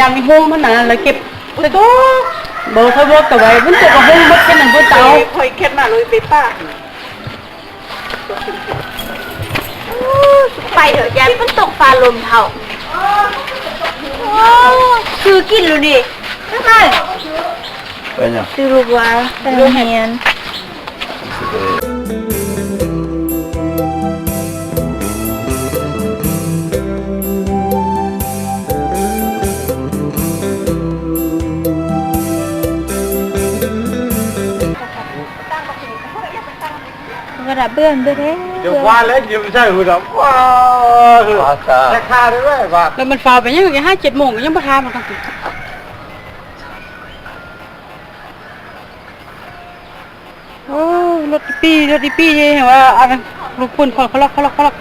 ຕາມໃນໂຮງມັນນະ ລະເກັບ ໂອ້ໂຕ ບໍ່ ຂ້ອຍບອກກະໄວ້ ມັນຕົກກະໂຮງໝົດ ແຄ່ນັ້ນພຸ້ນເຈົ້າ. ຂ້ອຍເກັບມາເລີຍໄປປະ ໂອ້ ໄປເຖາະ ຢ້ານຝົນຕົກຟ້າລົມເຖົ້າ. ໂອ້ ຊື້ກິນໂລດນີ້ ໄປຫຍັງ? ຊື້ລູກວ່າ ໄປໂຮງຮຽນ. ກະດາດເບືອນເດີແທ້ ຈະວ່າແລ້ວ ຊິໃສ່ຫູດຳ ວ້າວ ແຕ່ຄ່າໄດ້ວ່າ ແລ້ວມັນຟ້າວໄປຫຍັງ? ຫ້າເຈັດໂມງກະຍັງບໍ່ຖາມ. ໂອ້ ລົດອີ່ປີ້ ລົດອີ່ປີ້ ເຫັນວ່າອັນນັ້ນ ລົດຝຸ່ນ ຄອລອກ ຄອລອກ ຄອລອກ.